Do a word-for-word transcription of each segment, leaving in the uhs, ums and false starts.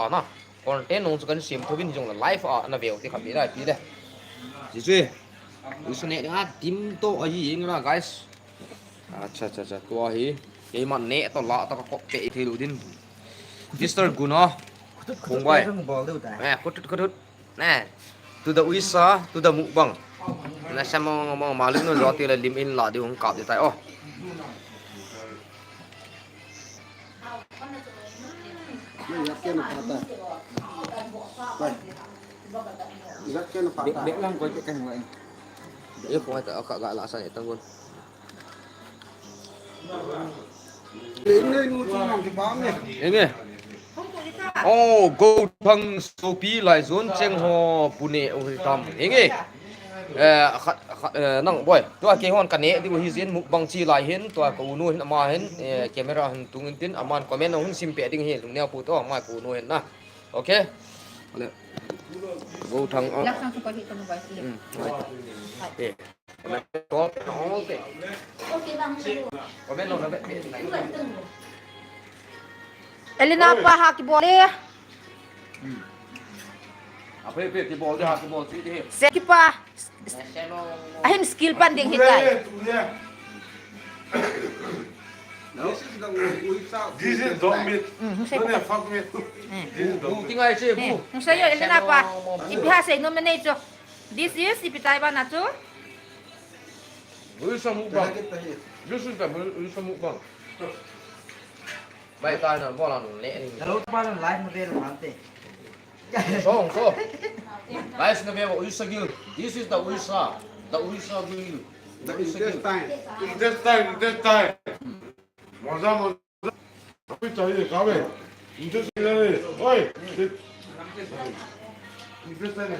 na. Content nung chu kan sem thou vin hijongle live a na veu ti khat be lai ti le. Ji chu. Uisa neh ding a dim to ahi ing la, guys. Acha, acha, acha. Tua hi. Keima neh to la to ka kop pe thei lou din. Mister Guna. Khutut, khutut, Khongbai. Bol deu tai. Eh, khutut, khutut. Nè, to the uisa, to the mukbang. Na sa mo mo malu no joti la lim in la di hung kap di tai o. Be, be lang ko te kan wa. Ye ko ta ka ga la sa ni tang gon. Enge. Oh, Gouthang sopi lai jon cheng ho pune u tam. Enge. Eh, khat, khat, eh, nang boi. Tua keihon ka neh diu hi jin mukbang chi lai hin, tua ka u nu hin ama hin, eh, camera hin tung in tin, aman comment hung sim pe ding hi, lungneo pu to, ama ka u nu hin na. Okay. Ale. Gouthang, oh. Laksang support hi tanu bai. Hmm. Eh. Elena pa ha kibol e. Ape pe kibol de ha kibol si de. Se kipa. Ahin skill pan ding hitai. This is the Uisa. This is dog meat. Mm, hung sei. Don't have fuck meat. This is dog meat. Tingai se bu. Hung sei yo Elena pa. Ipi ha sei nom na nei cho. This is ipi tai ba na cho. Uisa mukbang. This is the Uisa mukbang. Bai tai na bola nung le ni. Hello pa na live mo de lo mante. So, so. Guys, na veu Uisa gil. This is the Uisa. The Uisa gil. The Uisa gil. Intestine. Intestine, intestine. Moja, moja. Api chahiye, kabe. Intestine le. Oi. Intestine le.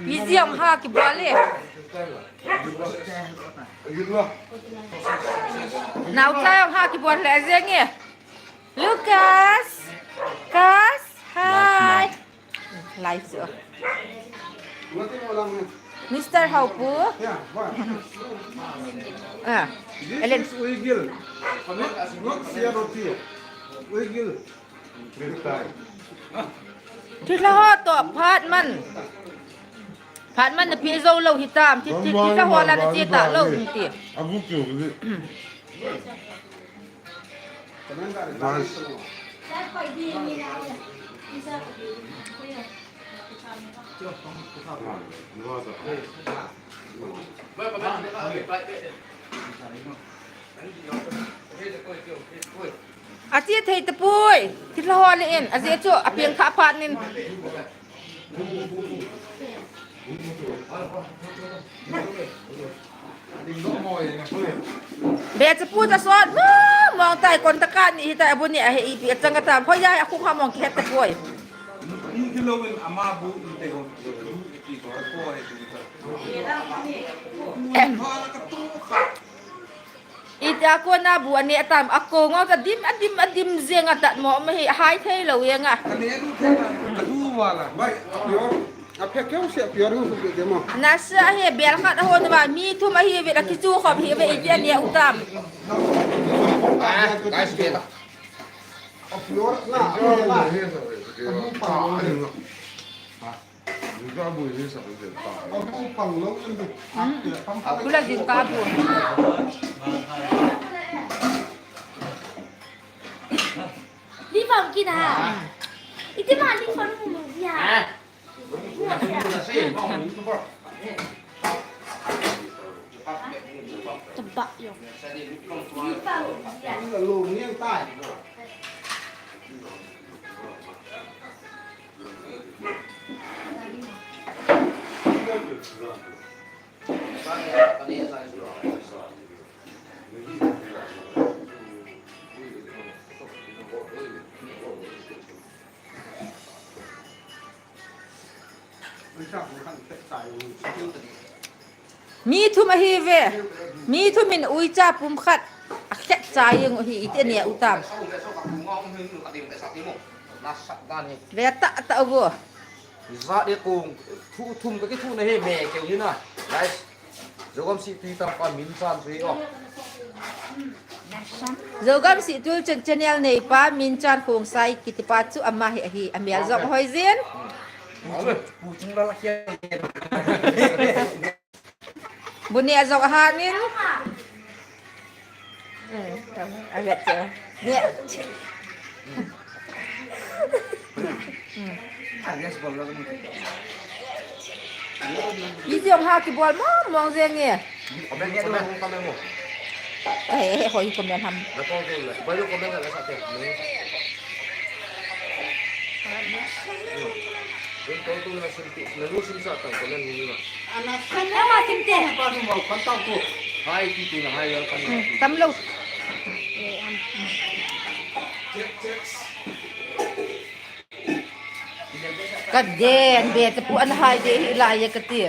Museum ha kibol e. Nau chai ha kibol le jeng e. Lucas! Cas! Hi! Live jo. Mister Haupu. Ah. This Ellen. Is Uigil. Not, not Sia Roti. Uigil. Thilha ho to phat man. Phat man na pi jo lou hitam. Thi, thi, thilha ho la na chi ta lou ti. Abu kyo. Achi thei tapoi. Thilha ho le in. Aje chu apiang kha phat nin. Be chapu ta sot mong mong tai kon ta kan ni hi ta abu ni a he ipi achang atam hoi ya a khu kha mong ki het ta poi. Em. Iti a kona bu ane atam a ko ngau ta dim, a dim, a dim jeng a tat mo ma hi hai thei lo jeng a. Ane du thei na, ka du wala. Bai, a pior, a phe keu se a pior hu ke mo. Nasa hi bel khat a hon va, mi thum ahi ve, a kichu khop hi ve, iti ane u tam. Ah, guys, bel. A pior na, a pior na. A bu pa. Kula jing ka bu. Di bang kina. Iti ma di bang mu dia. Tebak yo. Di bang dia. Mi thum ahi ve. Mi thum in uicha pum khat a khet cha jeng u hi iti nia u tam. Ve ta ta u. Za de kong thu thum ka ki thu na he me keu ni na. Guys. Jogom si tui tam pa min chan sui o. Zogam Situl Chan-, channel neipa Minchan Khongsai kitipa chu ama hi ahi, amel jong hoi jin. Bu neh jong ahanin. Hmm, avet chu. Neh. Hmm. Hi jong ha kibol mong mong jeng e. Comment, comment, comment mo. Ai, ai, hoi comment ham. Na comment le. Balu comment le sa te. Yung to to na sim ti, na lu sim sa tang comment ni ma. Ana sa na ma sim te. Ba du mo, kan tau ko. Hai ti ti na hai, welcome. Hmm, tam lo. Ka den, Bechapu ana hai de hi lai e kati.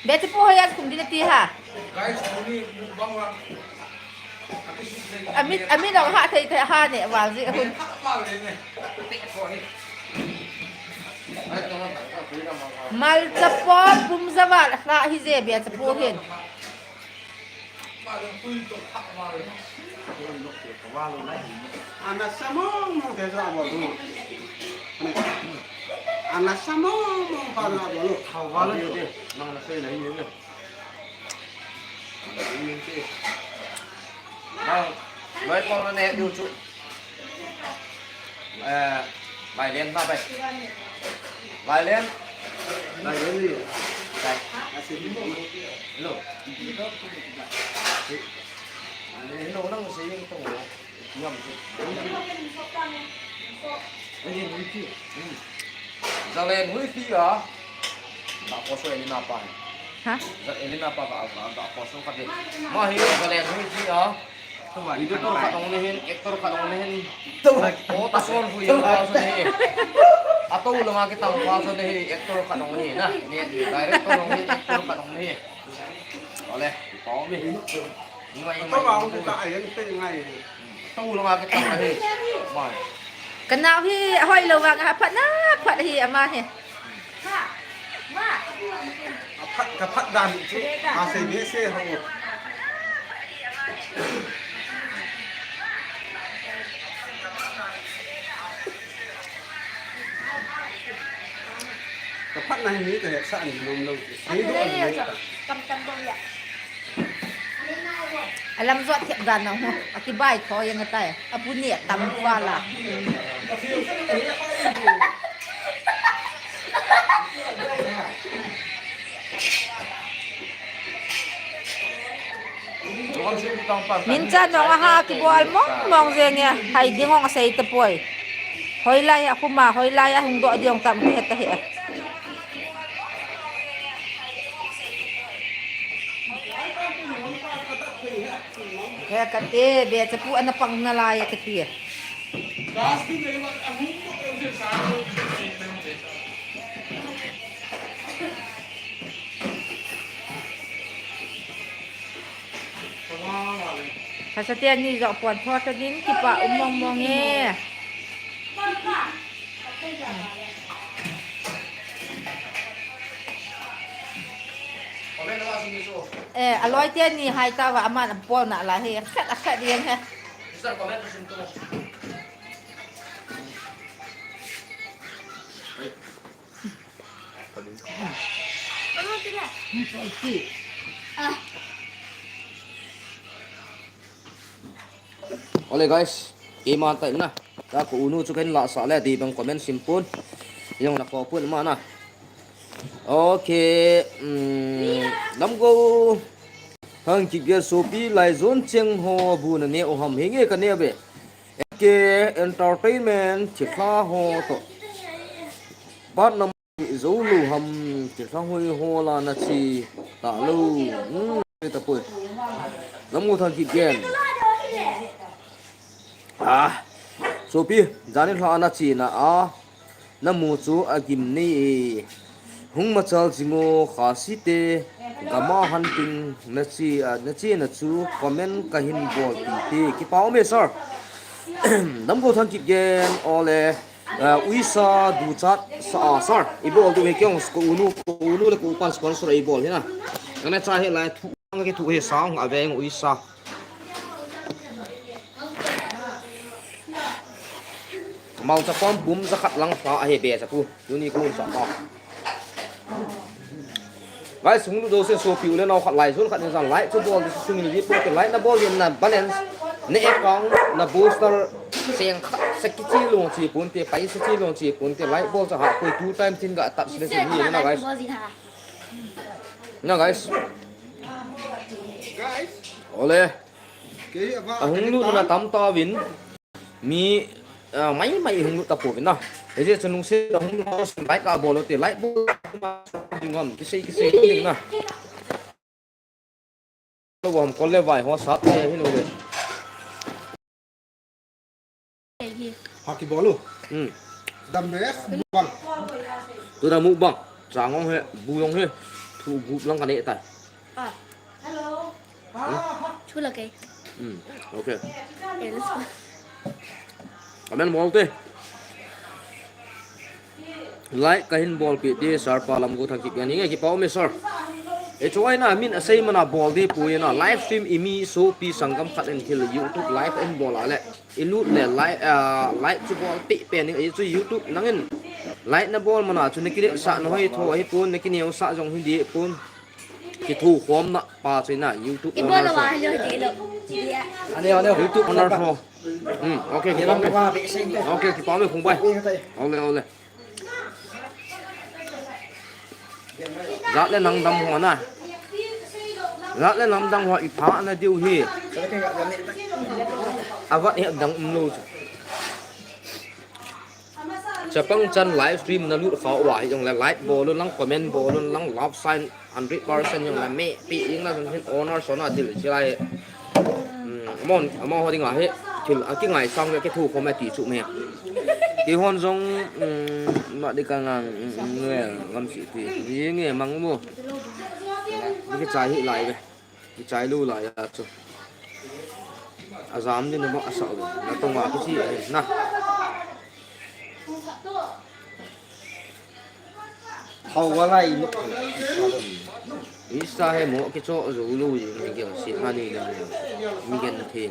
Bechapu hoi a kum ding nati ha. Guys, kuni mukbang la. Ami, ami nong ha thei thei ha ne, wal ji hun. Malcha po, pum ja wal, ha hi je Bechapu hin. Ana sa mong mong te sa bol du. Ana sa mong mong pa sa bol du. Thao wal du. Nang na sei na hi ne. Nang, loi pong na ne diu chu. Eh, Violet na bai. Violet. Violet ni. Bai. Hello. Hello, nang sei yung tong lo. Ngam chu. Zalen hui ti a. Ba ko so Elena pa. Ha? Za Elena pa ba, ba, ba ko so ka de. Ma hi Zalen hui ti a. Actor khat ong le hin, actor khat ong le hin. To. O ta son hui yang pa so ne. Ato lo nga ke tang pa so ne, actor khat ong le na. Ne, director ong le, actor khat ong le. Ole, pa mi. Ni ma, ni ma. Ato ba ong ta ai yang te ngai. Ato lo nga ke tang le. Ma. Ka nau hi, hoi lo vang a phat na, phat hi ama hi. Ka phat, ka phat dan chu, a sei be se ho. Ka phat na hi ka het sa ni nom lo. Ni do ni. Kam tam bo ya. Alam jot thep dan na ho. Akibai tho yang atai. Abu ni tam fa la. Min cha nong aha kibol mong mong jeng e. Hai ding ong asei tapoi. Hoilai a khuma, hoilai a hung doh ding tam he ta he. He kati, Bechapu ana pang nalai kati. Ka sa te ni jo pon tho ta din kipa um mong mong e. Eh, aloi te ni hai ta va aman pol na la he. Khat a khat yang he. Ole guys, keima tai na. Ta ko unu chu ken la sa le ti bang comment sim pun. Jong na ko pun ma na. Okay, um, lam go. Thang ki ge sopi lai zon cheng ho bu na ne o ham he nge ka ne be. K Entertainment, chithla ho to. Bat na mi zo lo ham, chithla hoi ho la na chi ta lo. Hmm, ta poi. Lam u thang ki gen. Ah, sopi, jani hla na chi na a. Na mu chu a gim nei e. Hung machal jing o Khasi te, gama hunting na chi, ah, na chi na chu comment ka hin bol pi te. Kipa um e sir. Lam go thang kip gen ole, ah, uisa du chat sa a sir. I bol du he kyong ko unu, ko unu le ko upan sponsor i bol hi na. Kana cha he lai thu. Ang kithu hi sang a veng ui sa. Malcha pom bum jakhat lang sa ahi be sa pu. Tuni kun sa pa. Guys, hung lut jouse sopi u le nao khat, like jong khat nei jan, like chu bol ding sungin ji po te, like na bol ding na balance, na account, na booster, seng khat sa kichi long chi pon te, paisa chi long chi pon te, like bol cha ha koi two times tin ga touch le ni na guys. Na guys. Ole. Ahung lut na tam tauvin. Mi, ah, mai mai hung lut tapouvin na. Hijeh chun lungset a hung lut jouse like a bol u te, like bol ding ham, kisei kisei ding na. Lo ham kol le vai ho sat te hin u le. Ha kibol u. Hmm. Dam bes, mukbang. Tu da mukbang. Chang ong he, bu ong he. Thu gup lang ka ne ta. Ah. Hello. Hmm? Chula ke. Hmm. Okay. Eh, let's go. Amen, bol te. Like kahin bolpeh te, sir pa Lamguthang Kipgen, hinge kipa ume sir. E chuaina min asei mana bol ding poi na, live stream imi sopi sanggam khat in thil YouTube live ahin bol a le, ilut le like, ah, like chu bolpeh pen ding, ahi chu YouTube nangin like nabol mana chu nakiletsah na hoi tho ahipon, nakineosah jong hi dipon. Kithukhomna pa chu ina YouTube owner show. Ane, ane, YouTube owner show. Hmm, okay, kipa ume. Okay, kipa ume, Khongbai. Ole, ole. Jat le nang dang ho na. Jat le nang dang ho i pha na diu hi. Avat hi dang um lo. Chapang chan live stream na lut kha uva hi jong le like bol un lang, comment bol un lang, love sign hundred percent jong le meh pi ding na jong hin owner show na thil chi lai. Hmm, amon, amon ho ding a hi thil a kingaisang ve kithukhom e ti chu me. Keihon jong, hmm, ma di ka ngang, hmm, hmm, nge, ngam si ti. Ni nge mang mo. Ni kichai hi lai ve. Kichai lou lai a chu. Ajam din mo asa ve. Na tong a kichi e na. Hau wa lai mo. Isa he mo kicho jou lou jing mi gel si ha ni le. Mi gen the.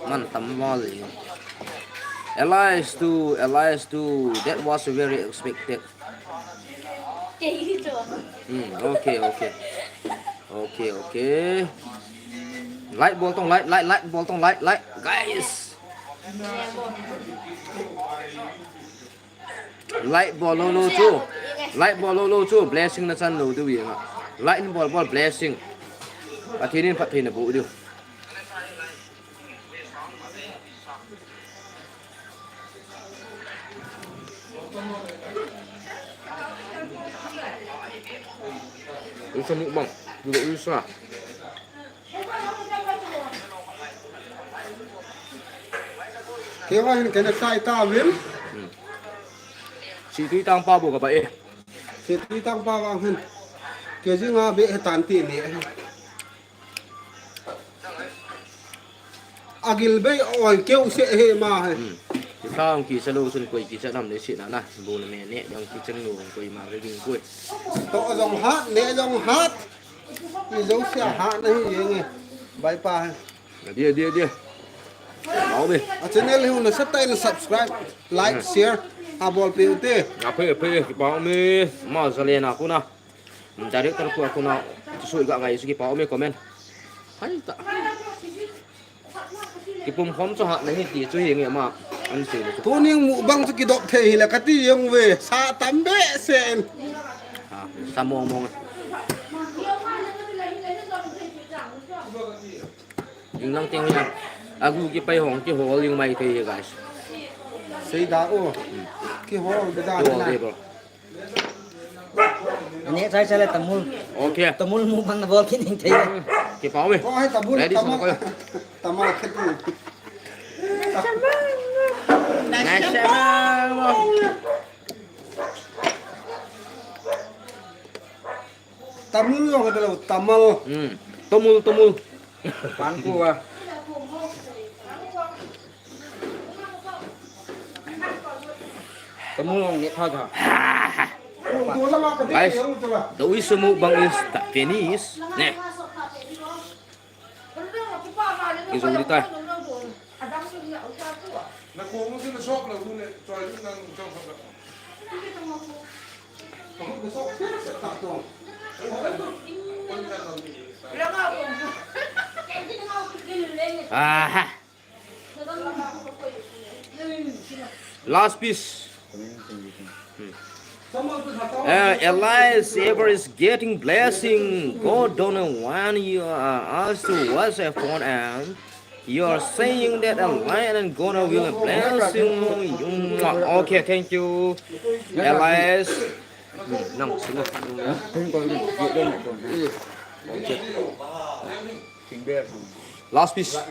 Man tam val jing. Elias tu, Elias tu, that was very expected. Hmm, okay, okay. Okay, okay. Like bol tong, like, like, like bol tong, like, like, guys. Like bol lou lou chu. Like bol lou lou chu. Blessing na chan lou diu hi nga. Like in bol bol blessing. Pathen in phatthei na boh diu. Usa mukbang. Dulu usa. Keihon hin kena tai ta vin. Hmm. Situi tang pa bu ka ba e. Situi tang pa vang hin. Ke jing a be he tan ti ni. Agil bei oi keu se he ma he. Hmm. Ki sang ki sa lo sun koi ki sa nam le si na na. Bu na me ne dang ki chang lo koi ma le ding koi. To jong hat, ne jong hat. Ni jo sia hat na hi ye nge. Bai pa he. Dia, dia, dia. Au me. A channel hi na sa tai na subscribe, like, share. A bol pe u te. A pe pe ki pa me. Ma sa le na ku na. Director pu a kona, chu sui ga ngai su kipa ume comment. Hai ta. Kipum khom chu hat na hi ti chu hi nge ma. An sei le chu. Tuning mukbang chu kidop thei hi le kati jong ve. Sa tam be sen. Ha, sa mong mong. Jing lang teng ya. Agu kipai hong kihol jing mai thei hi guys. Sei da o. Kihol be da. Kihol na. Thei bro. Ane chai chai le tamul. Okay. Tamul mukbang na bol kit ning thei. Kipa ume. Ko hai tamul. Ready, tamul. Tamul kit. Nasa mo. Tamul lo ka lo tamul. Hmm. Tamul, tamul. Pan ku wa. Kamu nge pha ga. Guys, the Uisu mukbang is the finish. Ne. Zong di tai. Aha. Last piece. Uh, Elias ever is getting blessing. God don't want you uh, us to watch a phone and you are saying that Elias and God will bless you. Okay, thank you. Elias. Hmm, nang, sino? Okay. Last piece. Ah.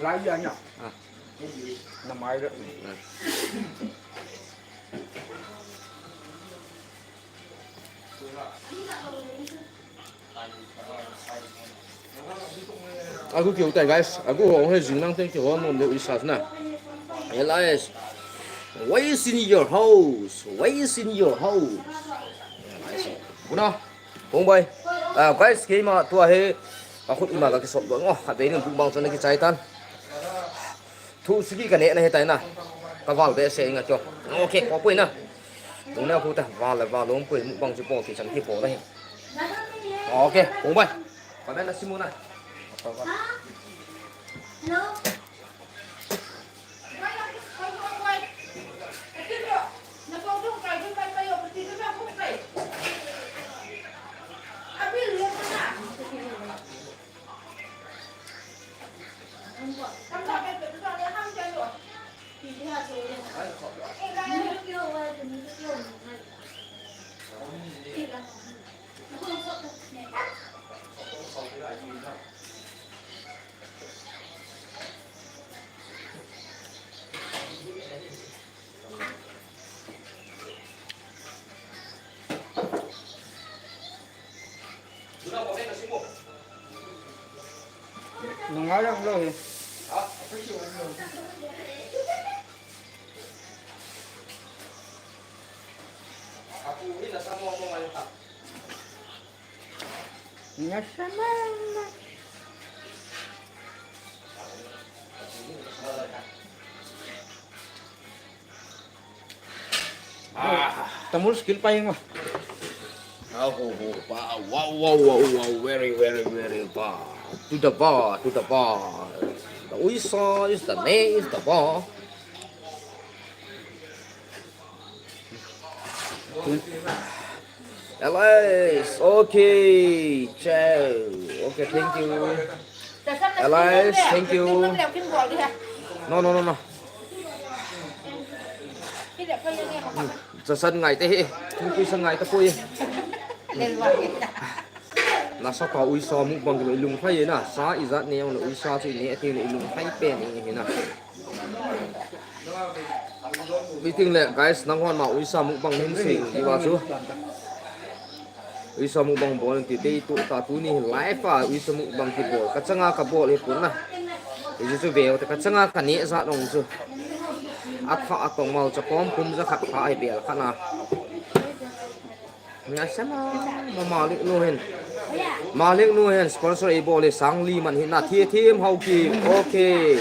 Agu kiu tai guys, agu hong he jing nang teng ki hon nom de isa na. Elias, why is in your house? Why is in your house? Buna, kong bai. Ah, guys, keima tua he, akhut ima ka kisop do ngo, khat be nin buk bang chon ki chai tan. Thu sigi ka neh na he tai na. Ka val be se inga kyo. Okay, ko pui na. Tung na khu ta val val lom pui mu bang chu po ki chan ki po na he. Okay, kong bai. Ka be na simu na. Nunga lang lo he. Nga sa mama. Ah. Tamul skill pa yung. Ah, ho, ho, pa. Wow, wow, wow, wow. Very, very, very pa. To the bar, to the bar. The uisa is the name is the bar. Elias, okay, ciao. Okay, thank you. Elias, thank you. No, no, no, no. Sa san ngai te he. Thank you, san ngai te pui. Na sa pa uisa mukbang ki ilung phai na. Sa ijat ne ong na uisa chu ne te na ilung phai pen e na. Meeting le guys, nang hon ma uisa mukbang hin sing di wa chu. Uisa mukbang bol ti te tu ta tu ni live a uisa mukbang ki bol. Ka changa ka bol he pun na. Iji chu veu te ka changa ka ne za dong chu. At kha atong mal cha pom pum za khat kha he bel kha na. Nga sama ma malik nu hen. Malik nu hen sponsor ei bol le sang li man hin na thi thim hau ki. Okay.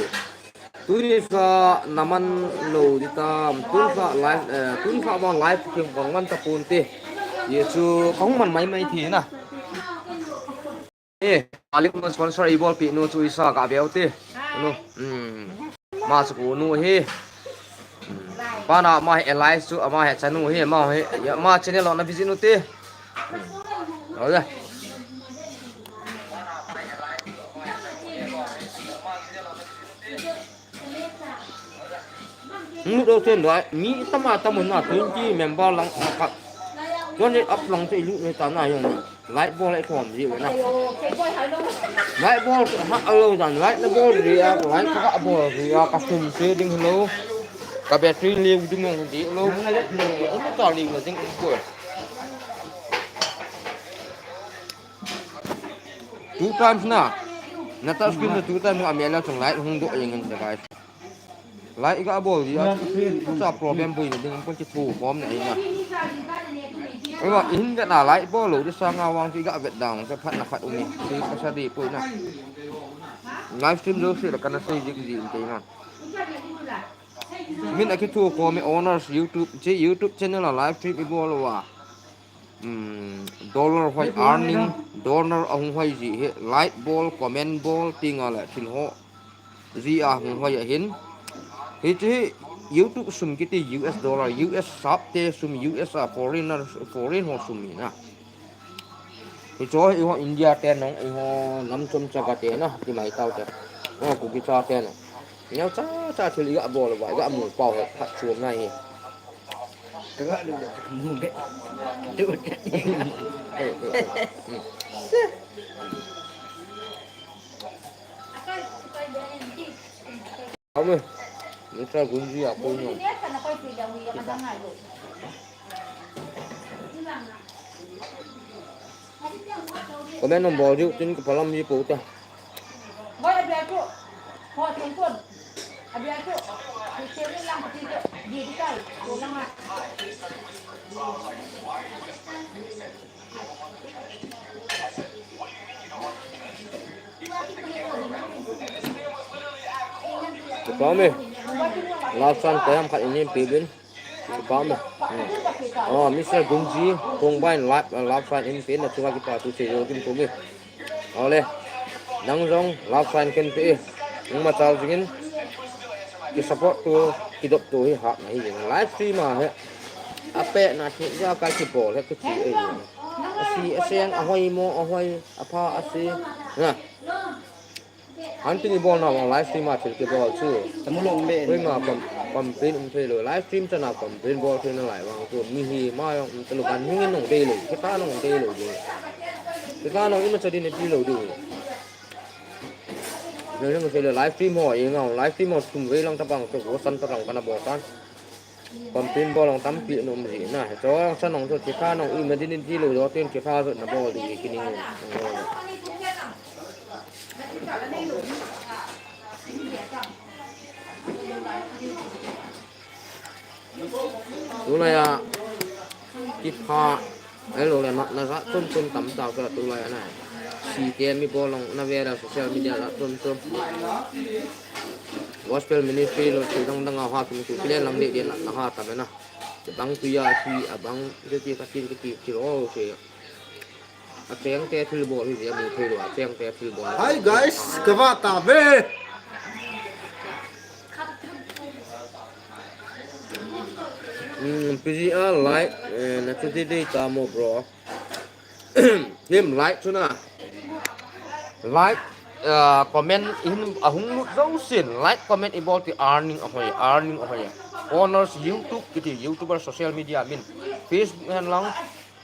Tuni sa naman lo di tam. Tun sa live, eh, tun sa bang live ki bang man ta pun te. Ye chu kong man mai mai thi na. Eh, Malik nu sponsor ei bol pi nu chu isa ka veu te. Nu. Hmm. Ma chu ku nu hi. Hmm. Pa na ma hi Elias chu ama hi chanu hi ma hi. Ya ma channel lo na visit nu te. Hmm. Au le. Nu do ten dai mi tama tamun na twenty member lang khat. Twenty up lang te lu ne ta na yong. Light bol le khom ji na. Light bol ha alo dan light na bol ji a light ka bol ji a ka sum se ding lo. Ka battery le ding mong ji lo. Ka ta li ding ko. Two times na. Na touch screen two times na amela chung light hung do yeng in guys. Light ga bol dia. Sa problem bui ni ding ko ki thu bom na ina. Ewa in ga na light bol lo di sa nga wang ki ga vet dang sa phat na phat umi. Si ka sa di pui na. Live stream jouse le kana sei jing jing te na. Min akithu ko mi owners YouTube, che YouTube channel a live stream ibol uva. Um, dollar hoi earning, dollar ahung hoi ji hi, like bol, comment bol, tinga le thil ho ji ahung hoi ahin. Hiche hi YouTube sum kiti U S dollar, U S sap te sum, U S a foreigner, foreign ho sum hi na. Hicho hi eiho India te nong, eiho lam chom chaga te na, ti mai tau te. O, Kuki cha te na. Neo cha cha thil iga bol uva, iga mu pau he, phat chom na hi. Kaga lu le, mu be. Tu te. Ame, Mister Gunji a ko no. Comment nong bol diu tin ka palam ji pou ta. Kipah me. Love sign koi ham khat in in pe bin. Kipah me. Hmm. Oh, Mister Gunji, kong bai love, love sign in pe na chunga kipah thu sei jo kim ko me. Ole. Nang jong love sign ken pe. Nang ma chal jingin. Ki support tu, ki dop tu hi hah na hi jing. Live stream a he. Ape na thi ja ka ki bol he ki thi e. Asi, aseng, ahoi mo, ahoi, apha, asi. Na. Hantin ibol na vang live stream a thil kibol chu. Tamulong be. Koima pam, pam pin um thei lou. Live stream chana pam pin bol thei nalai vang chu. Mi hi ma jong um talou, kan hing in nong dei lou. Kita nong dei lou ding. Kita nong ima cha din ti lou ding. Nong hing thei lou live stream ho, i ngau live stream ho tum vei lang tapang chu, go san tapang kana bol tan. Pam pin bol long tampi nong um ji na. He cho sa nong chu kita nong ima din ti lou jo tin kita chu na bol ding ki ning. Tulai a kipha, ahilou le natna jat chom chom tam tau ka tulai a na. Si te mi bol long na ve la social media jat chom chom. Gospel ministry lo thil dang dang a ha tum tu kile lang de de natna ha tam na. Bang tu ya si abang de ti ka tin ki ti ti lo se. Acheng te thil bol hi jia mu thei lou, acheng te thil bol. Hi guys, kava ta ve. Hmm, P G R like, eh, na chu dei dei ta mo bro. Him like chu na. Like, ah, comment in ahung lut jousen, like comment ibol ti earning ahoi, earning ahoi. Owners YouTube kiti, YouTuber social media min. Facebook hen lang,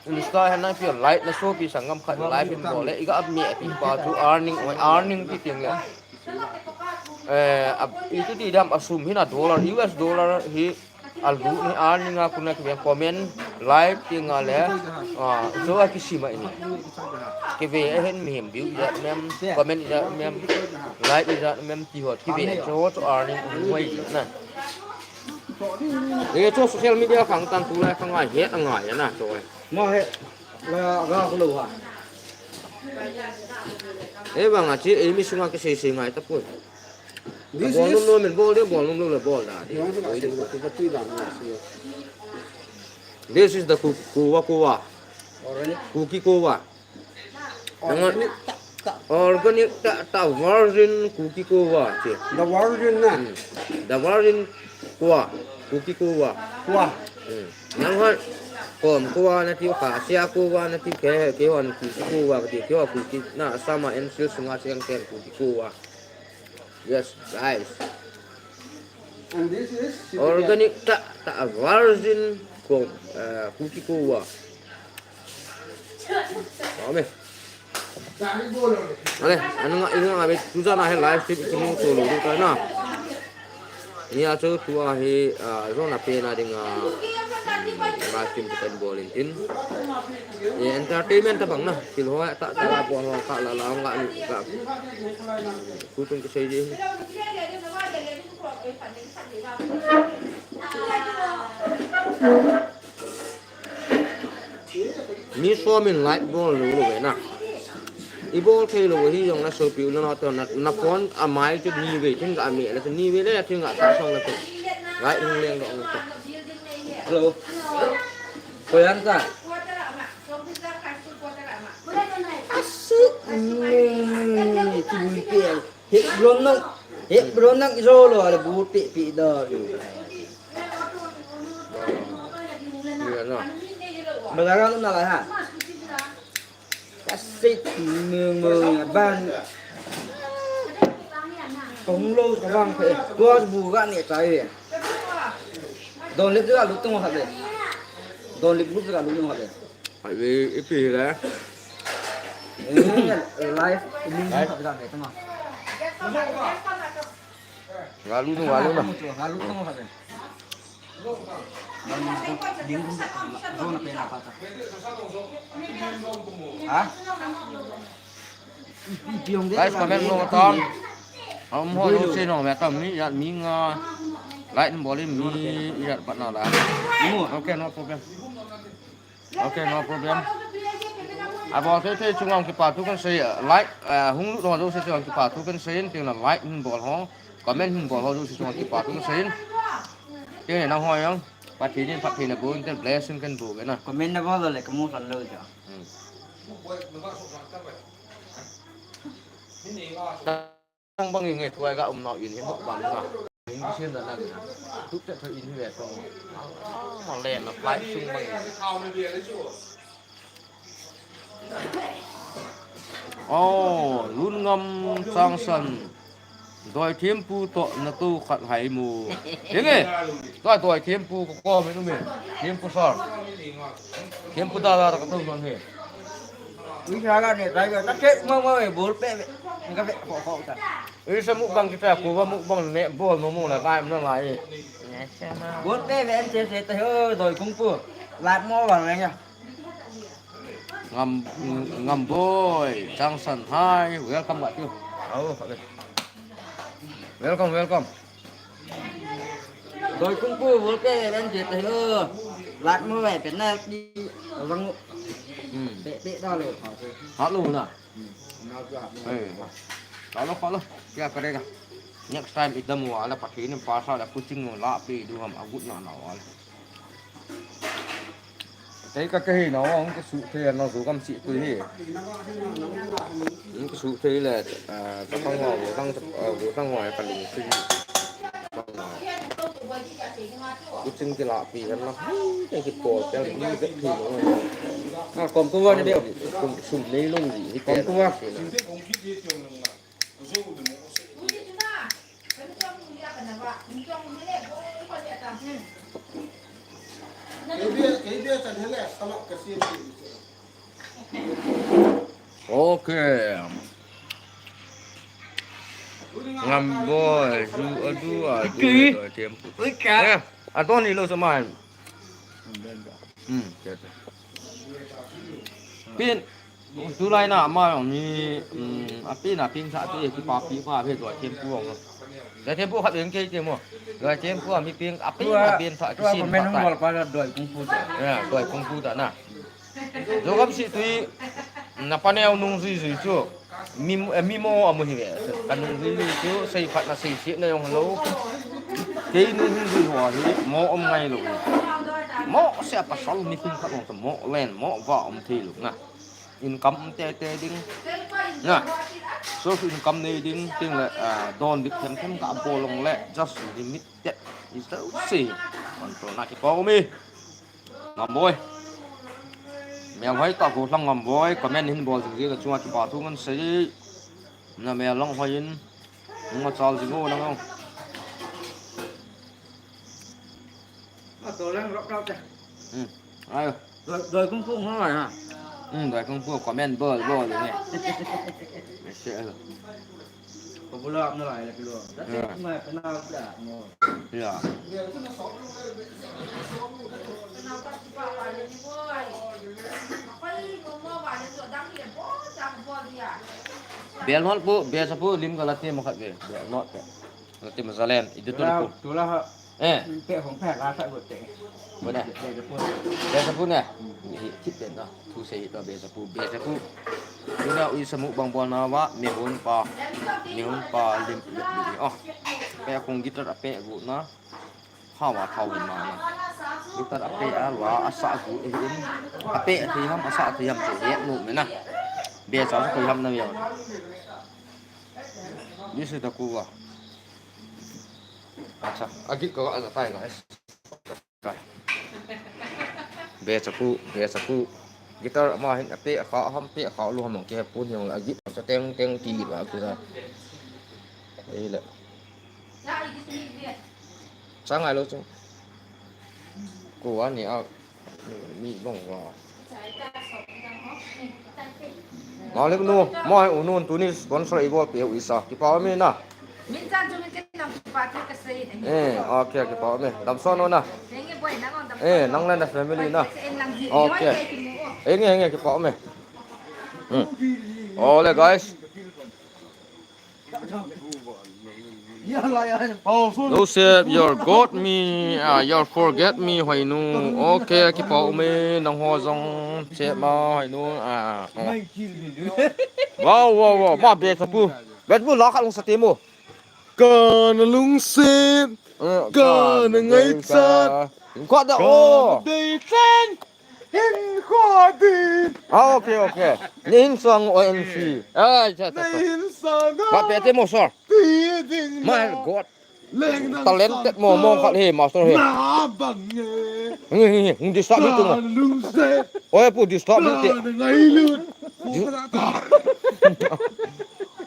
Insta hen lang pi like na sopi sanggam khat live in bol le, iga ap mi api pa chu earning, earning ti ting le. Eh, ap, itu ti dam asum hi na dollar, U S dollar hi alu ni earning a kuna ki comment, like ti nga le, ah, so a kisima ini. Ki ve a hen mi hem view ya mem, comment ya mem, like ya mem ti hot ki ve so hot earning hoi na. Ni cho social media khang tan tulai khang ngai he ngai na cho. Mo he, la ga ko lo ha. E bang a chi e mi sunga ke sei sei ngai ta pun. This bol is num no min bol de bol num lo le bol da. Yang sa ka sei ko ka tui da na sei. This is the ku-, kuwa kuwa. Already. Kuki kuwa. Nang organic ta, ta. Organic ta, ta virgin Kuki kuwa che. The virgin na. Hmm. The virgin kuwa, Kuki kuwa. Kuwa. Hmm. Nang hon kom kuwa na tiu, khasia kuwa na tiu, ke, ke hon Kuki kuwa, ke, ke hon Kuki na sama en sil sunga siang ken Kuki kuwa. Yes, guys. And this is organic ta, ta virgin kom, eh, Kuki kuwa. Ame. Ale, anu nga, inu nga, be, tu jana he live stream kimu to lo, lo ka na. Ni a chu tua hi, ah, zona pe na ding a, mm, live stream kan bol in tin. E entertainment ta bang na, thil ho ta, ta la bol ho ka la la nga ni ka. Ku tung ki sei di. Mi som in like bol lou lou ve na. Ibol thei lou hi jong na sopi u le nao te na, na phone a mai chu ni vei, thin ga me le chu ni vei le thin ga ta song le chu. Right hung leng dong chu. Hello. Koi an ta. Asu. Ni chu bui pe. He bron nang, he bron nang ijo lo ale bu pe pe da. Ni na. Ba ga na la ha. Ka sei mong mong a ban. Kong lo ka bang phe. Tua bu ga ne chai ve. Don lip ga lu tung ha ve. Don lip lu ga lu tung ha ve. Hai ve ipi le. Live min ha ga ne tama. Ga lu tung ga lu na. Ga lu tung ha ve. Guys, comment mo tong. Hom ho lo se no me tam mi ya mi nga. Like bol mi ya pat na la. Okay, no problem. Okay, no problem. Abol thei thei chunga kipa thu kan sei, like, eh, hung lut ho jouse chunga kipa thu kan sei in, tin la like hin bol ho, comment hin bol ho jouse chunga kipa thu kan sei in. Tin na ho yang, Pathen in phatthei na boh in, tin blessing kan boh ve na. Comment na bol le ka mu san lo ja. Hmm. Bang bang nge tuai ga um nau in hin bang na. Hin kisin da na. Tu te thoi in hi ve tong. Ma len na flight sung bang. Oh, Lunngam Changsan. Doi thempu toh na tou khat hai mu. Henge. Doi, doi thempu ko ko me nu me. Thempu sar. Thempu da da ka tou non he. Ui sa ga ne, dai ga ta che mo mo e bol pe. Ka pe ko ko ta. Ui, sa mukbang kita, kuva mukbang ne bol mo mo la kai mo la e. Bol pe ve en che che ta ho, doi kung pu. Lat mo bang le nya. Ngam, Ngam boy, Changsan hai, welcome back to you. Au, okay. Welcome, welcome. Doi kung pu bol pe ve en che ta ho. Lat mo ve penalty. Vang. Hmm. Pe pe da lo. Ha lo na. Hey, follow, follow. Kya karega? Next time idam wala Pathen in pasa la kuching la pe du ham agut na na wala. Tei ka kahi na wang ka su the na su kam si tu hi. Ka su the le, ah, ka pang wa, wo tang, wo tang wa ka ling si. Kuching kila pi kan la. Tei ki po tel ni vet thi no. Ah, kom ko wa ni be. Kum sum nei long ni. Kom ko wa. Okay. Ngam boy, ju adu adu adu tempu. Eh, adon ni lo sa man. Hmm, kete. Pin, tulai na ama jong ni, um, api na pin sa tu ye kipa pi pa phe doi tempu ong. Doi tempu khat eng kei te mo. Doi tempu mi pin api na pin sa kisim pa pa. Doi kung fu. Ya, doi kung fu ta na. Jogam si tui, na paneo nung zui zui chu. Mi, eh, mi mo amu hi ve. Ka nung zui zui chu, sei phat na sei si na jong lo. Kei nung zui zui ho hi, mo om ngai lo. Mo se a pasal mi kum khat ong mo len, mo va om thei lo na. Income te te ding. Na. Source income nei ding, ting le, ah, don dik them them ka bol long le, just limit te. Is the same. Control na ki pa mi. Ngam boy. Mel hoi ta ko lang Ngam boy. Comment hin bol jing jing chunga kipa thu ngan sei. Na mel lang hoi in. Nga chal jing o lang. Ma to lang rok rok ta. Hmm. Ayo. Doi, doi kung fu ngai ha. Hmm, doi kung fu comment bol bol ni. Mese. Ko bula na lai la kilo. Dati mai kana da mo. Ya. Bel not pu, bel sa pu lim ka lati mo khat ve. Bel not pe. Lati mo zalen. Idu tu pu. Tu la ha. Eh. Pe hong pe la sa bu te. Bu ne. Pe sa bu. Pe sa bu ne. Hi, hi, pe na. Thu sei hi to be sa pu, be sa pu. Tuna uisa mukbang bolna va, mihon pa, mihon pa lim, lim, lim, oh. Pe kong guitar a pe gu na, hawa thau hin ma na. Guitar a pe a lua, a sa gu e hin. A pe thei ham, a sa thei ham, chu he nu me na. Be sa thei ham na yo. Ni se ta ku va. Acha, a git ka ga a tai guys. Be chaku, be chaku. Guitar ama hin a pe kha ham, pe kha lu ham ke pun yong la git cha teng teng ti la ku sa. Ei le. Sa ngai lo chu. Ku ani a mi bong wa. Malik nu, mo hai u nun tuni sponsor i bol pe u isa. Kipa me na. Min chan chu min ken nang pa chu ka sei. Eh, okay, kipa me. Damsot nu na. Henge boy nang on dam. Eh, nang le na family na. Okay. Henge, henge, kipa me. Hmm. Ole guys. Joseph, your got me, ah, your forget me, Hoinu. Okay, kipa me, nang ho jong, che ma, Hoinu, ah, oh. Wow, wow, wow, ma be tapu. Bet bu la khat lung sa ti mu. Kana lungset, eh, kana ngaichat, khat da, oh. Dei chen. Hin kho din. Ah, okay, okay. Ni hin sang O N C. Ah, cha, cha, cha. Ni hin sang. Ba pe te mo sir. Ti ding. My God. Leng nang talented sang mo, mo khat he, master he. Na bang nge. Ngi, ngi, ngi, hung disturb tu mo. Lungset. Oi, pu disturb tu te. Ngai lut.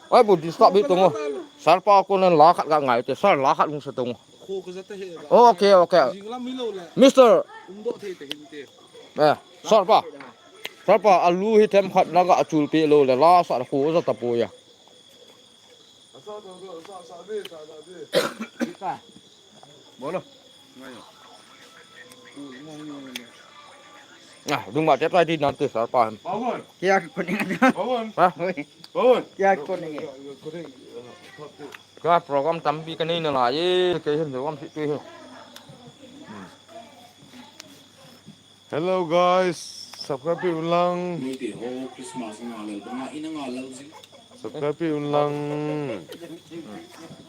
Oi, pu disturb tu mo. Sir pa ko nan la khat ga ngai te, sir la khat lung sa tu mo. Kho ka jata he ba. Okay, okay. Jinglam hi lo le. Mister. Umdoh thei te hin te. Eh, sir pa. Sir pa, alu hi them khat na ga achul pe lo le la sa kho jata po ya. Asa to do, sa sa de, sa sa de. Kita. Bolo. Ngai. Ah, dung ba te tai di nan te sir pa. Pawon. Kya ko ni. Pawon. Ha? Oi. Pawon. Kya ko ni. Ka program tampi ka nei na lai e, kei hin program si tu hi. Hello guys, subscribe pi un lang. Noite ho Christmas ngalel banga ina ngalel ji. Subscribe pi un lang.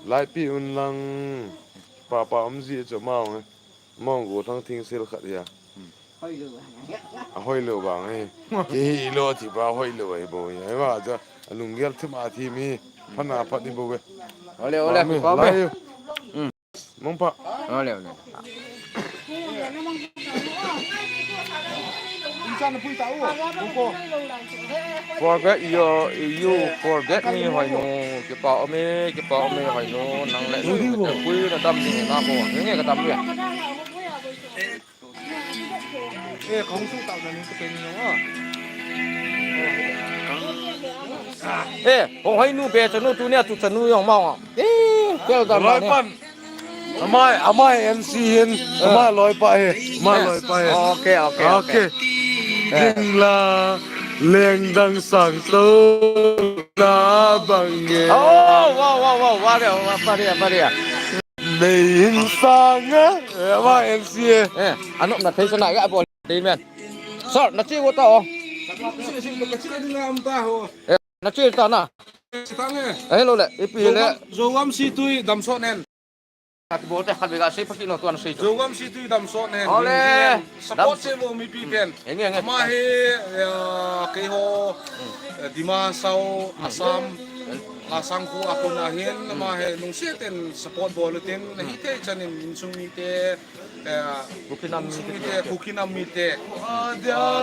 Like pi un lang. Papa um ji cho mau nge. Mong go thang thing sil khat ya. A hoi lo bang e. Ki hi lo ti ba hoi lo ai bo ya. Ai ba cha alung gel thim a thi mi. Phana phat ni bo ve. Ole, ole, mami, pa me. Lai. Hmm. Mong pa. Ole, ole. Insan pui ta u. Ko. Forget your, you forget me, Hoinu. Kipa ome, kipa ome, Hoinu. Nang le nu, pui na dam ni na ko. Nge ka dam ya. Eh, kong su tau na ni ka pe ni no. Eh, hong Hoinu be chanu tu ni a tu chanu yong ma. Eh, kel dam na ni. Amai, amai M C hin, amai loipa hi, amai loipa hi. Okay, okay, okay. Okay. Eh. Ding la, leng dang sang to, na bang e. Oh, wow, wow, wow, wow, wow, wow, paria, paria. Nei hin sang a, eh, amai M C e. Eh, anop na thei sana ga bol dei men. Sir, na chi wo ta o. Eh, na chi ta na. Eh, hello le, ipi le. Zogam si tui dam so nen. Ati bo te khat be ga sei pha kit no tuan sei. Zogam si tui dam so nen. Ole. Support se mo mipi pen. Enge, enge. Ama he, eh, kei ho, eh, Dima Hasao, Assam, Lasang khu a kona hin, ama he lungset in support bol u tin, hithei chan in insung mite, eh, Kuki nam insung mite, mite, Kuki nam mite, ah,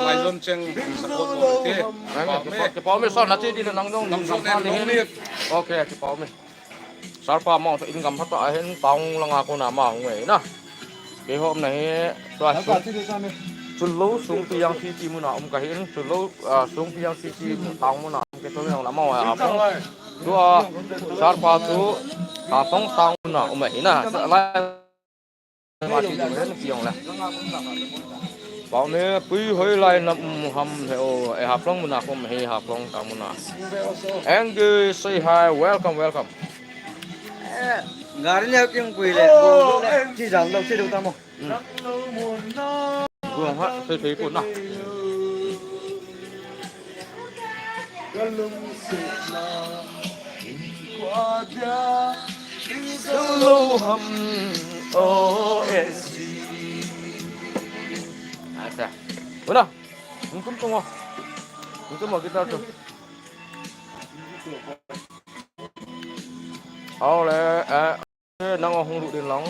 Laizon cheng support bol u te. Nang, pa me, kipa me, so na ti di nang nong, nang so nang ne, pa nong hin. Okay, kipa me. Sir pa mo, so in gam phat a hin town langa kona ma hung e na. Kei ho um na hi, tua Sir pa, sung, ti di sa me. Chullo, Sungpi Yang City muna um ka hin, Chullo, ah, Sungpi Yang City town muna um ke to na ma wa. Tua, sir pa tu, ah, Haflong town muna um e na. Sa lai. Ma ti ding hen kiong la. Pau me pui hoi lai nam um ham he o, eh, Haflong muna kom he Haflong ta muna. Angie, say hi, welcome, welcome. Eh, gari le kiong pui le. Chi jang lo, chi lo ta mo. Hmm. Guang ha, sei sei pun na. Kalungsetna in kua dia, in solo ham, O S G. Acha. Wala. Hung tum tum mo. Hung tum mo guitar tu. Au le, eh. Nang hung lut ding lang.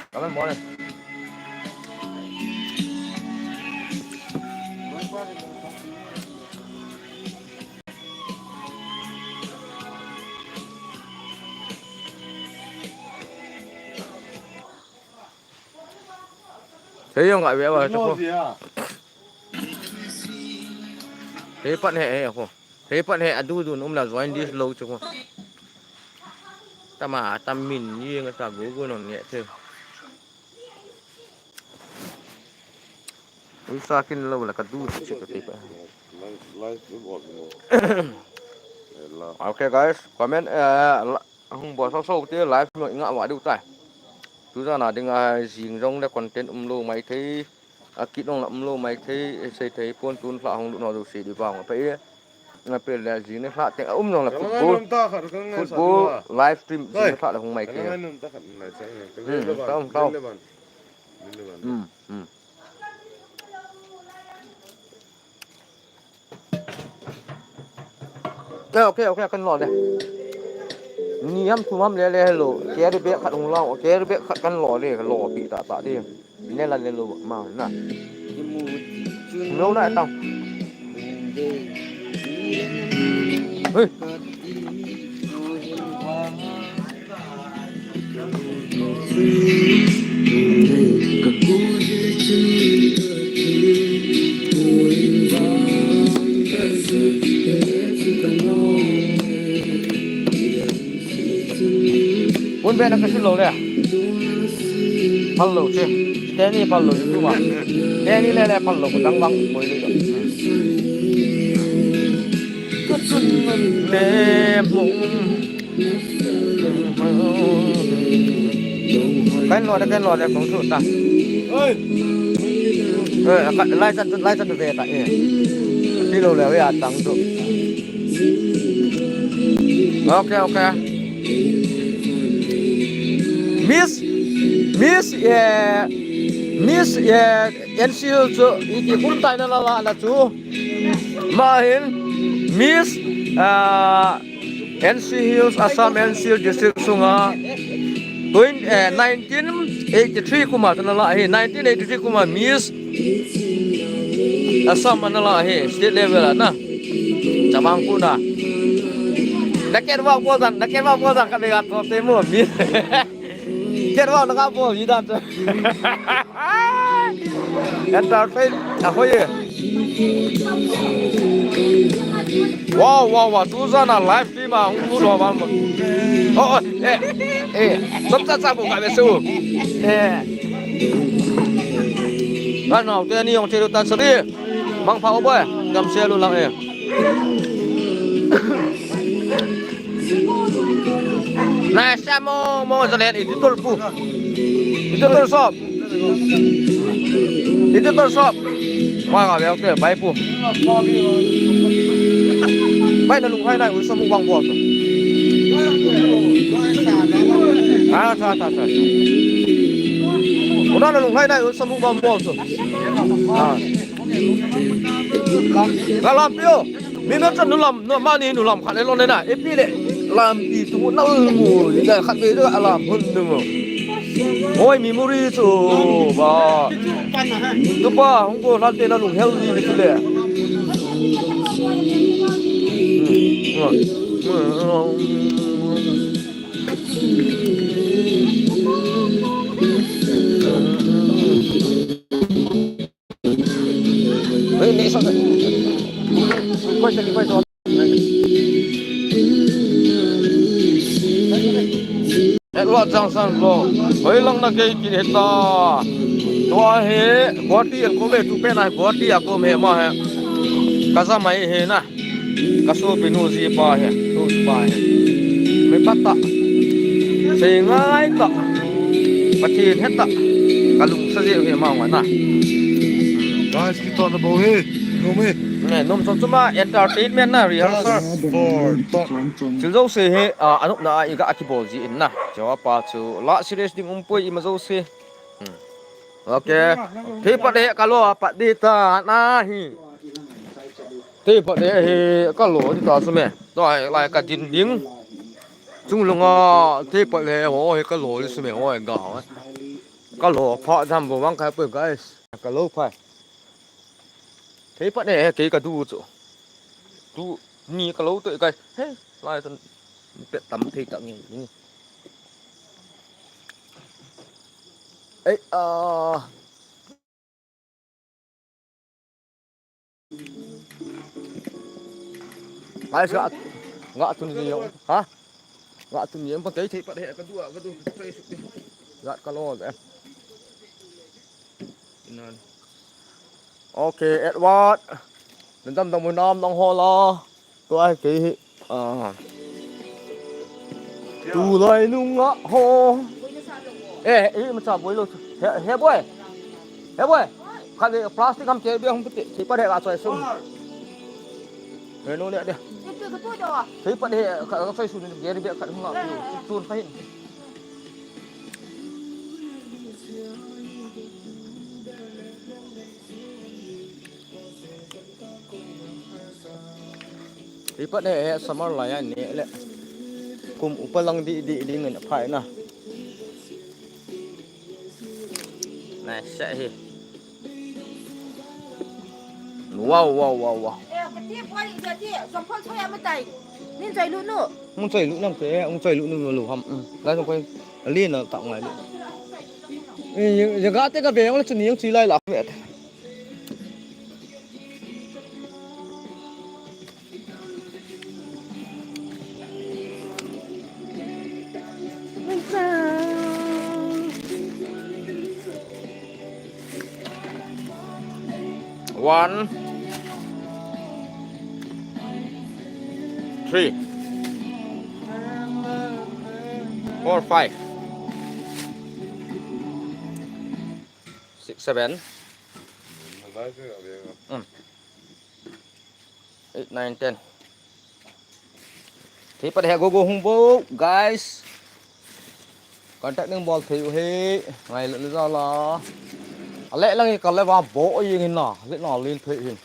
Kamen mo le. Thei jong ka ve va chu ko. Thei pat he he ko. Thei pat he adu dun um la join this lo chu ko. Tama tam min ye nga sa go go non nge thei. Ui sa kin lo la ka du chu ka thei pa. Okay guys, comment eh, la- hung bol soso te live mo nga wa du tai. Tu jana dinga jing jong le content um lo mai thei. A kit jong la um lo mai thei, sei thei pon tun hla hung lut no jouse di vang pa e. Nga pe le jing ne hla teng a um jong la football. Football live stream jing ne hla la hung mai thei. Hmm, tau, tau. Hmm, hmm. Okay, okay, okay, kan lo le. Ni ham thum ham le le hello. Carry bag khat hung lo, carry bag khat kan lo le, lo pi ta ta di. Ne la le lo ma na. Lo na tao. Hey. Pon be na ka sil lo le. Phal lo che. Teni phal lo chu ma. Teni le le phal lo dang bang koi le. Ka chun man le mong. Kan lo de, kan lo de, kong su ta. Oi. Eh, ka, lai chan tu, lai chan tu ve ta, eh. Ti lo le, ve a tang tu. Okay, okay. Miss, Miss, eh, Miss, eh, N C Hills chu, iti kum tai na la la la chu. Ma hin, Miss, ah, N C Hills, Assam N C Hills District sunga, twenty, eh, nineteen eighty-three kuma tana la hi, nineteen eighty-three kuma Miss Assam ana la hi, state level a na. Chamang kuna. Na ken wa ko dan, na ken wa ko dan ka be ga to te mo Miss. Ken wa na ka bol hi dan. Entertain, a hoi e. Wow, wow, wow, tu jana live stream a hung lut ho bang. Oh, oh, eh, eh, som cha cha ko ka ve su. Eh. Kan nau te ni jong che lu tan sa di. Mang pha o boy, kam se lu lang e. Na sa mo, mo sa len, iti tul pu. Iti tul sop. Iti tul sop. Wa ga ve, okay, bai pu. Bai na lung hai nai, u sa mu bang bol. Ah, sa, sa, sa. U na lung hai nai, u sa mu bang bol. Ah. Ga lam pio. Mi na chan nu lam, nu mani nu lam khat le lo ne na. Ipi le lampi tu na u mu, ni da khat ve da lam hun nu mu. Oi, memory chu ba. Tu pa, hung ko hlan te na lung healthy ni chu le. Edward Johnson lo. Hoi lang na kei kit heta. Tua he, Guwahati an ko ve tu pe na Guwahati a ko me ma he. Ka sa mai he na. Ka sopi nu ji pa he, tu ji pa he. Mi pa ta. Sei ngai ta. Pathen he ta. Ka lung sa ji he ma ma na. Guys, ki to na bo he. No me. Nge, nom chom chom a entertainment na rehearsal. Thil jouse hi, ah, anopna a iga kibol ji in na. Chewa pa chu la serious ding umpoi ima jouse. Hmm. Okay. Thei pat he kalo pat di ta na hi. Thei pat he hi kalo di ta sume. Tua hi lai kadin ding. Chunglunga thei pat he ho hi kalo di sume ho ga ho. Kalo pha jam bo vang kai poi guys. Kalo pha. Thei pat he he kei kadu chu. Tuni kalo to kai. He, lai tan pet tam thei ta nge ni. Ei, ah. Guys, ga, ga tun ni yo. Ha? Ga tun ni pa kei thei pat he kadu, kadu. Ga kalo de. Inan. Okay, Edward. Nandam dam nam nang ho la. Tua kei hi. Ah. Tulai nunga ho. Eh, eh, macha boi lo. He, he boi. He boi. Khat le plastic ham ke bia hung piti. Thei pat he ga choi sung. He no le de. Thei pat he ga choi sung ni ge bia khat hung la. Tun pa hin. Ipat he, he summer lai a ni le. Kum upa lang di, di, di ngen phai na. Nai se hi. Wow, wow, wow, wow. Eh, kati boy, kati, sampon soya matai. Min sai lu nu. Mun sai lu nang te, mun sai lu nu lu ham. Hmm. Lai song koi. Ali na tak ngai lu. Eh, ya ga te ka be, wala chuni yang chi lai la. One, three, four, five, six, seven. Hmm. Eight, nine, ten. Thei pat he go go hung bo, guys. Contact ning bol thei u he. Ngai le za la. Ale lang ka le va bo yeng hin na. Le na len thei hin.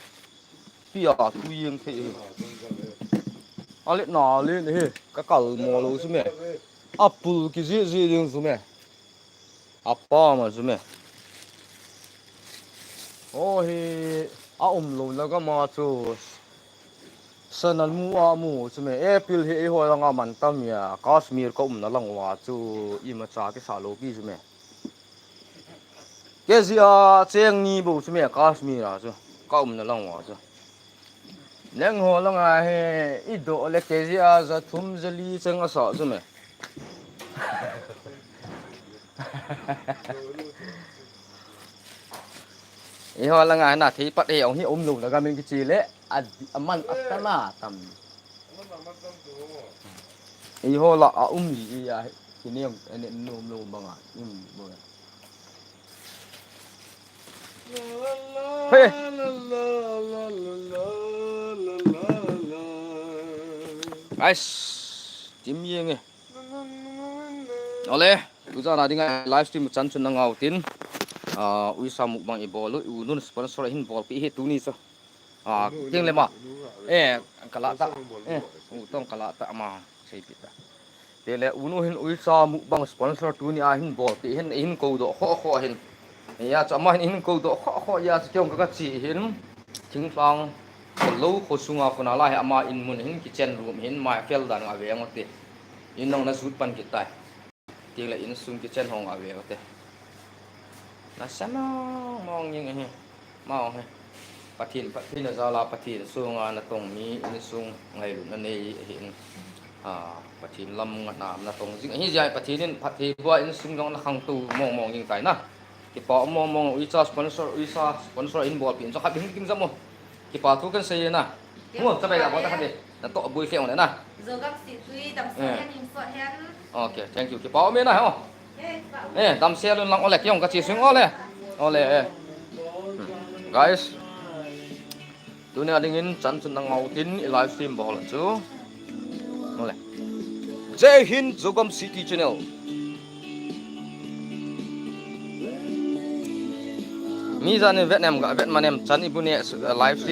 Pi a tu yeng thei hin. Ale na len he. Ka kal mo lo su me. Apul ki ji ji ding su me. Apa ma chu me. O hi a um lo na gama chu. Sana mu a mu chu me. April hi eiho langa man tam ya. Kashmir ka um na lang uva chu. Imacha kisa lo pi chu me. Kg a cheng ni bo chu me Kashmir a chu. Ka um na lang uva chu. Nang ho langa hi i do le kg a za thum za li cheng a sa chu me. I ho langa na thei pat he ong hi um lo na ga min kichi le a, a man a tama tam. I ho la a um li i a hi ne ong ne nom lo banga um bo. Hey. Guys, tim yeng e. Ole, tujan a dinga live stream chan chun na ngau tin. Ah, uisa mukbang i bol u, u nun sponsor hin bol pi hi tuni so. Ah, king le ma. Eh, kala ta. Eh, u tong kala ta ma. Sei pi ta. Te le unu hin uisa mukbang sponsor tuni a hin bol ti hin, hin ko do kho kho hin. Ya cha ma hin, hin ko do kho kho ya cha kyong ka chi hin. Thingphang lo kho sunga kho na la he ama in mun hin kitchen room hin ma fel dan a ve ang te. In nong na sut pan kitai. Ti le in sung kitchen hong a ve te. Na sa mong mong ning he. Mong he. Pathen, Pathen a jal a Pathen sunga na tong mi insung ngailutna nei ahin. Ah, Pathen lam ngatna na tong jing. Ahi jeh a Pathen in phatthei boh a insung jong na khangtou mong mong jing tai na. Kipa mong mong uicha sponsor, uicha sponsor in bol pin. Cha khat hing ding jam o. Kipa thu kan sei na. Mo, cha bai la bol ta khat de. Na to bui fe ong le na. Zogam si tui dam sa Eh. Hen in so hen. Okay, thank you. Kipa um e na ho. Eh, kipa um. Eh, dam se lun lang ole, kiong ka chi swing ole. Ole, eh. Hmm. Guys. Tunia dingin chan chu nangau tin i live stream bol chu. Mole. Jai Hind, Zogam City Channel. Mi jan in vet nem ga vet ma nem chan ibu ne live stream